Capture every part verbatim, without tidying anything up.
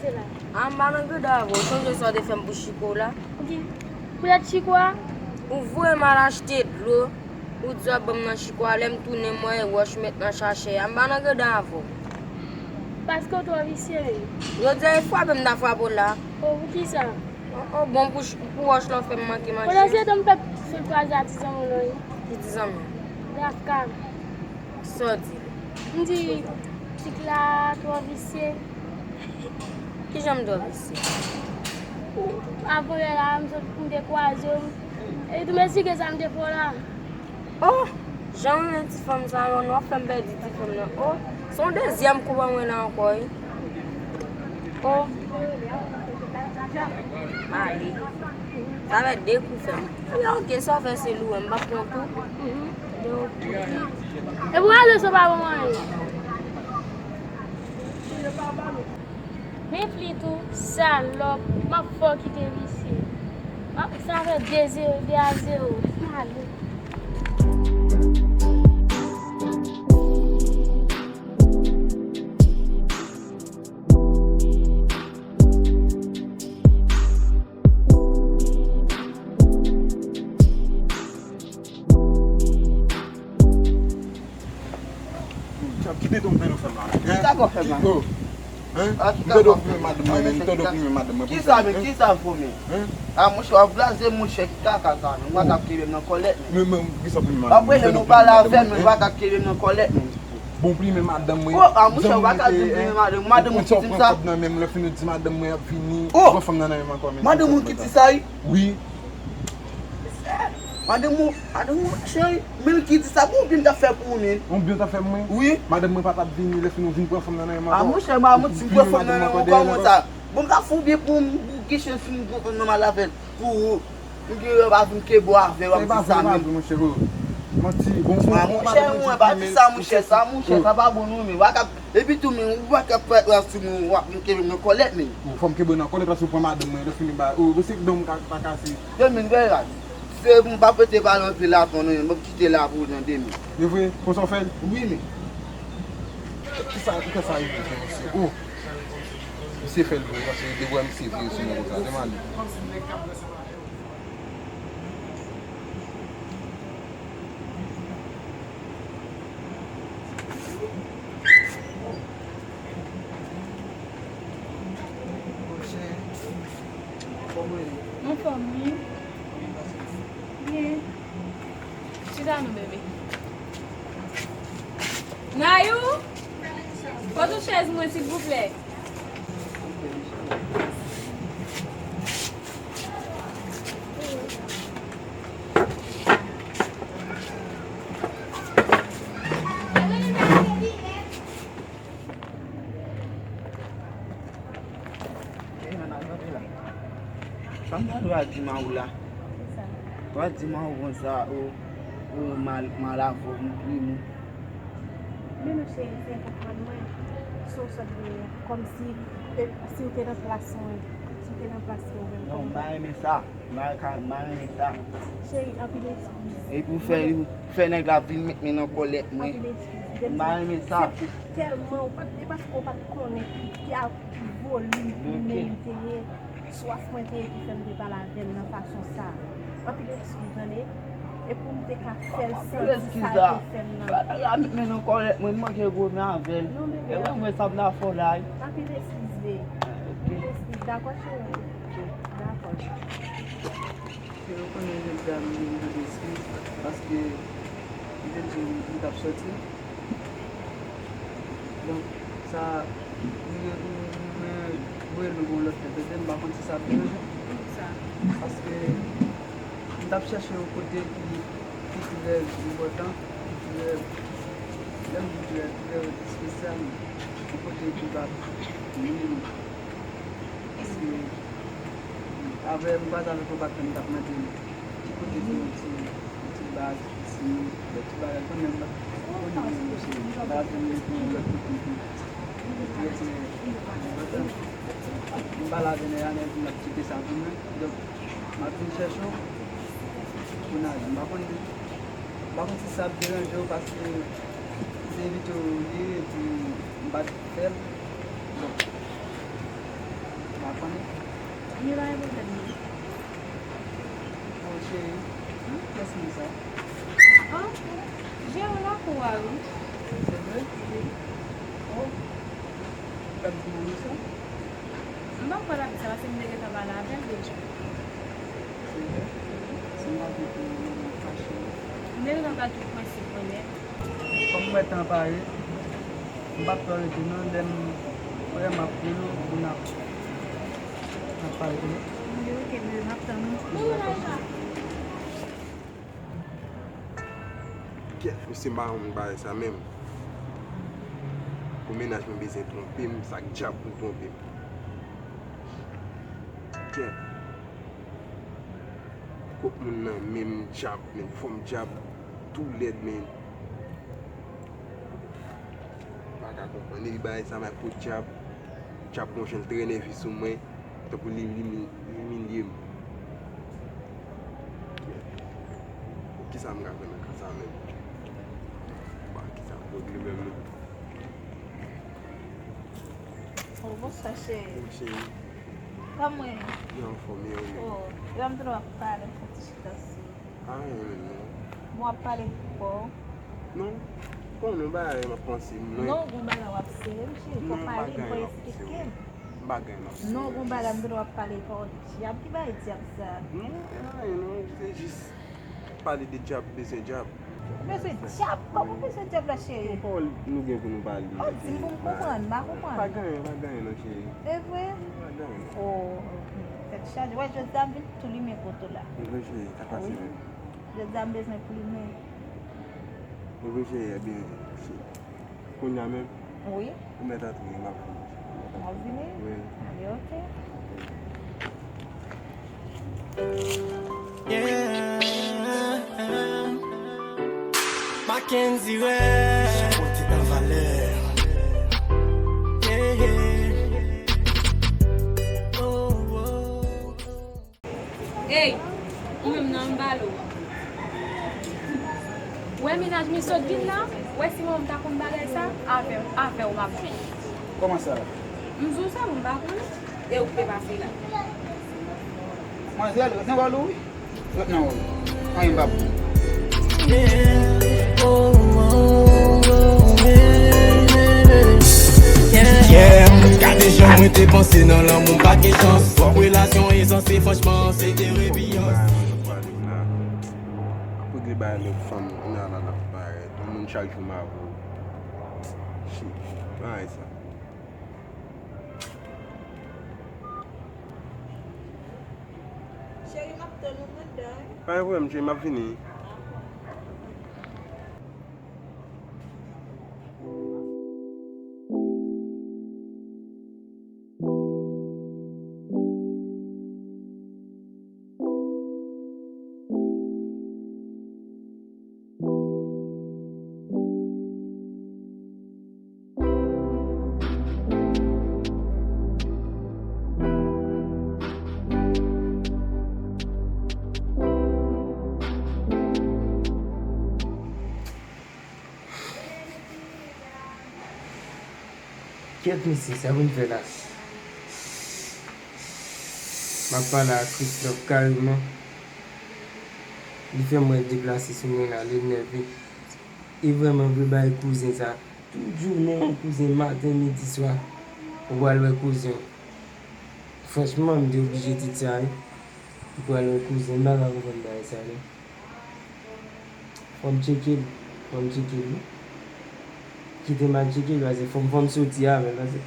A, m pa nan greda avè w. Sonje sa w te fè m pou chiko w la? Poutèt chiko a? Ou voye m al achte dlo, ou di w ap ban m nan chiko a, lè m tounen m wè wòch ou met nan sachè a. M pa nan greda avè w. Paske w twò visye wi. Jodi a e frape m ta frape w la. O, poukisa? O, o, bon pou, pou wòch la w fè m manke manje. Pandan se tan m pèp sou kwaze a ti zanmi w lan wi. Ki ti zanmi w? Rafka. Sa w di? M di, pitit la twò visye. Kijan m twò visye? Avan yè la, m sot, m te kwaze w. E tou m esplike sa m te fè w la. O! Jan w renmen ti fanm sa yo, non, w ap fè m pèdi ti fanm nan. O! Se yon dezyèm kou ban mwen la ankò, wi. O! Ale. Sa fè de kou fè m. Ebyen, oke, sa w fè se lou, m p ap pran kou. Ebyen, oke. Epi w ale san w pa ban m anyen. Repli tou, salòp, m ap fè w kite visye. M ap, sa fè de zewo, de a zewo. M ale. Kite don m tande w fè m la. Kisa w fè m la? Hein? Kisa w fè m la? Kisa, men, kisa m fè w, men? A, monchè, w ap blaze, monchè, ki kaka sa, men? W pa ka kenbe m nan kòlèt, men. Men, men, kisa pou m? W ap rele m, ou pale avè m, men w pa ka kenbe m nan kòlèt, men. Bon, plimen madanm mwen. O, a, monchè, w pa ka di m plimen madanm. Madanm ou ki di m sa? Kòb nan men m, lè fini di madanm mwen ap vini. O! Pran fanm nan nan men m ankò, men. Madanm ou ki di sa, wi? Wi. Madanm ou, madanm ou, cheri, men ki di sa, bon byen m t ap fè pou ou, men. Bon byen w t ap fè mwen? Wi. Madanm mwen pa t ap vini, lè fini w vin pran fanm nan nan men m ankò. A, monchè, m a manti, m pran fanm nan nan men m ankò, kòman sa? Bon, m ta fè w byen pou m, pou w gen chans fin pran fanm nan m al avè l. Pou ou. M gen lè pa vin kenbe w avè w ap di sa menm. Monchè, bon, bon, monchè, mwen pa di sa, monchè, sa, monchè, sa pa bon non, men w pa ka, epi tou, men ou pa ka fè la sou mwen, w ap vin kenbe m nan kòlèt, men. Bon, fò m kenbe w nan kòlèt, paske ou pran madanm mwen, lè fini ba, o, se don m ka, pa kase. Yo, men, gade la, se m pa prete pale anpil la, non, men m ap kite la pou ou tande, men. E vre, konsa w fè l? Wi, men. Kisa, kisa rive, mesye? O, misye fè l vre, paske de bwa misye vire sou mwen konsa, se mali. Anfòm, wi. Byen. Chita non, bebe. Nayou, pote yon chèz mwen, silvouplè. Sa m ta dwe di Maou la? Dwe di Maou konsa, ou, ou mal, mal avè w, m plim ou. Men non cheri, se konprann mwen. Si w sot vini kòmsi, e, si w te nan plas mwen, si w te nan plas mwen menm. Non, m pa renmen sa. M pa ka, m pa renmen sa. Cheri, anpil eskiz. Epi w fè, w fè nèg la vin met men nan kòlèt mwen. Anpil eskiz. M pa renmen sa. Se pou tèlman, ou pa t, e paske w pa t konnen ki, ki a, ki volim imen li te ye. Swaf mwen te ye ki fè m te pale avè l nan fason sa. Anpil eskiz, tande. E pou m te ka fè l santi sa l te fè m nan. Anpil eskiz la. Gade la, met men nan kòlèt mwen, m manke gwo men avè l. Non, bebe. E mwen, mwen sa m ta fè w la, wi. Anpil eskiz, bebe. Anpil eskiz, dakò, cheri? Dakò. Ke yo konnen jodi a m vin mande eskiz, paske m te di w m t ap soti. Donk, sa, m, m, m, m rele nou pou yon lòt lè, tande, m pa konn si sa ap deranje w. Paske m t ap chèche yon kote ki, ki trè enpòtan, ki trè, lè m di trè, trè espesyal, yon kote ki va, paske avè m kwaze avèk yon patnè m t ap mande m ki kote gen yon ti, yon ti baz, pisin, yon ti bagay, konnen m pa t konnen menm se m pa t jwenn yon lòt kote pou m retire. M pale avè nèg la, nèg la di m ap tcheke sa pou mwen. Donk, m ap vin chèche w kounye a. M pa konn, m pa konn si sa ap deranje w paske se envite w ye epi m pa t fè l. Bon. Konnen? Li pa gen pwoblèm, non. Oh, cheri. Hmm? Kiyès moun sa? Ah, Jero lakou a, wi. Se vre? Wi. Oh. L ap di mwen sa? M pa kwè l ap di sa, paske m te gentan pale avè l deja. Se vre? Si m pa vle pou mwen, mwen fache. M te gentan pèdi tout prensip mwen nèt. Kòm m wè tan pare, m p ap twò rete non, lè m prè m ap rele w pou n ap, n ap pale tou. Ok, bebe, m ap tann ou. Kèt, mesye, m pa renmen bagay sa menm. Pou mennaj mwen bezwen twonpe m, sa k dyab pou l twonpe m. Kèt. Kot moun nan menm dyab, men fòm dyab tou lèd, men. M pa ka konprann. Epi bagay sa, m ap kot dyab. Dyab gon jan l trè nève sou mwen. Tankou li, li, li imilye m. Kisa m ka fè nan ka sa menm? Bon, kisa m regle menm non? Oh, bonswa, cheri. Wi, cheri. Kòman w ye? Mwen anfòm, e ou menm? Oh, lè m tande w ap pale, m fè ti chita sou. Ah, non, non. Bon, w ap pale pou kò w? Non. Bon, non, bagay m ap panse, mwen. Non, gon bagay w ap sere m, cheri. Fò w pale m, fò w eksplike m. M pa gen anyen. Non, gon bagay m tande w ap pale pa w dyab. Ki bagay dyab sa? Non, e anyen non, se jis pale de dyab, bezwen dyab. Bezwen dyab? Kòman w bezwen dyab la, cheri? Yon pawòl nou gen pou nou pale. Oh, di m pou m konprann, m pa konprann. Pa gen anyen, pa gen anyen non, cheri. E vre? Pa gen anyen. Oh, tèt chaje. Wè, jodi a m vin tou limen kote w la. E vre, cheri, sa pase menm. Jodi a m bezwen plimen. E vre, cheri, ebyen, cheri. Kounye a menm? Wi. Ou mèt antre, m ap vini. W ap vini? Wi. Ale, ok. Yeah. Mackenzie Ray. Jan pote an valè. Yeah, yeah. Oh, oh, oh. Ey, ou menm nan m pale w. Ou wè mennaj m sot vin la, ou wè si manman m ta konn bagay sa, avè w, avè w m ap jwenn. Kòman sa? M di w sa, m pa konnen. E ou k te pase la. Manzèl, ret nan wòl ou wi. Ret nan wòl ou. Anyen m pa pou. Yeah, gade jan mwen te panse nan lanmou m pa gen chans. Fòk relasyon e sanse, franchman, se te repiyans. Ap regle bagay lòt fanm, kounye a la l ap parèt. Yon moun chak jou m avè w. Shit, bagay sa. Cheri, m ap tann ou anndan wi. Pa gen pwoblèm, cheri, m ap vini. Kèt mesye, sa pou n fè la? M ap pale a Christophe kareman. Li fè m wè l deplase sou mwen la, l enève. E vrèman vre bay kouzen sa. Tout jounen, kouzen, maten, midi, swa, ou pral wè kouzen w. Franchman, m te oblije di sa wi. Ou pral wè kouzen, m pa ka konprann bagay sa non. Fò m tcheke l, fò m tcheke l wi. Kite m al tcheke l, paske fò m, fò m soti avè l, paske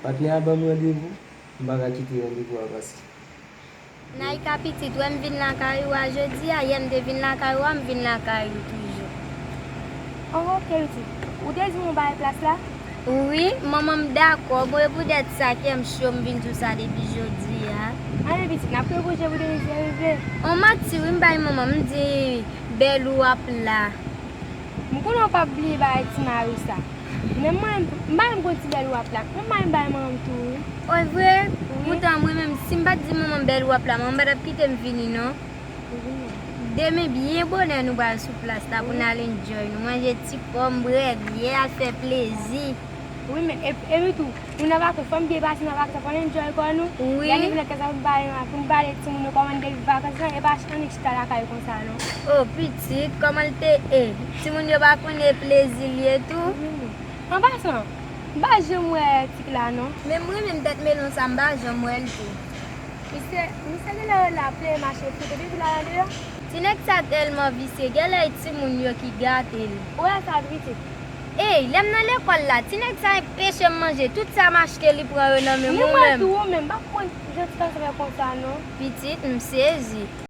patnè a ban m randevou, m pa ka kite randevou a pase. Naïka pitit, wè m vin lakay ou a jodi a, yè m te vin lakay ou a, m vin lakay ou toujou. Oh, ok, pitit. Ou te di m ou bay plas la? Wi, manman m dakò. Bon, e poutèt sa ke m cho m vin di w sa depi jodi a. Ale, pitit, n ap repoze pou demen rive. On manti, wi, m bay manman m di bèl ou ap la. M konnen w p ap bliye bagay ti mari w sa. Men mwen, m pa menm konn ti bèl ou ap la. Mwen pa menm bay manman m tou, wi. O, vre? Wi. Poutan mwen menm, si m pa t di manman m bèl ou ap la, manman m pa t ap kite m vini, non. Wi. Demen byen bonè nou pral sou plas la pou n al enjoy nou, manje ti pòm, bwè byè, al fè plezi. Wi, men e- epi tou, nou nan vakans, fò m byen pase nan vakans, fò n enjoy kò nou. Wi. Lè nou vin nan kay sa pou n pale, pou n pale timoun yo kòman n te viv vakans lan, e pa annik chita lakay konsa non. O pitit, kòman l te ye? Timoun yo pa konnen plezi l ye tou? An pasan, m pa janm wè Tik la non. Men mwen menm tèt melon sa m pa janm wè l tou. Misye, misye genlè rele a pleye mache fout epi vin al andeyò. Ti nèg sa tèlman visye, genlè e timoun yo ki gate l. Ou wè sa pitit? Ey, lè m nan lekòl la, ti nèg sa enpeche m manje. Tout sa m achte li pran yo nan men m. Ni Ou mwen menm? Tou ou menm, m pa konprann jan ti gason fè konsa non. Pitit, m sezi.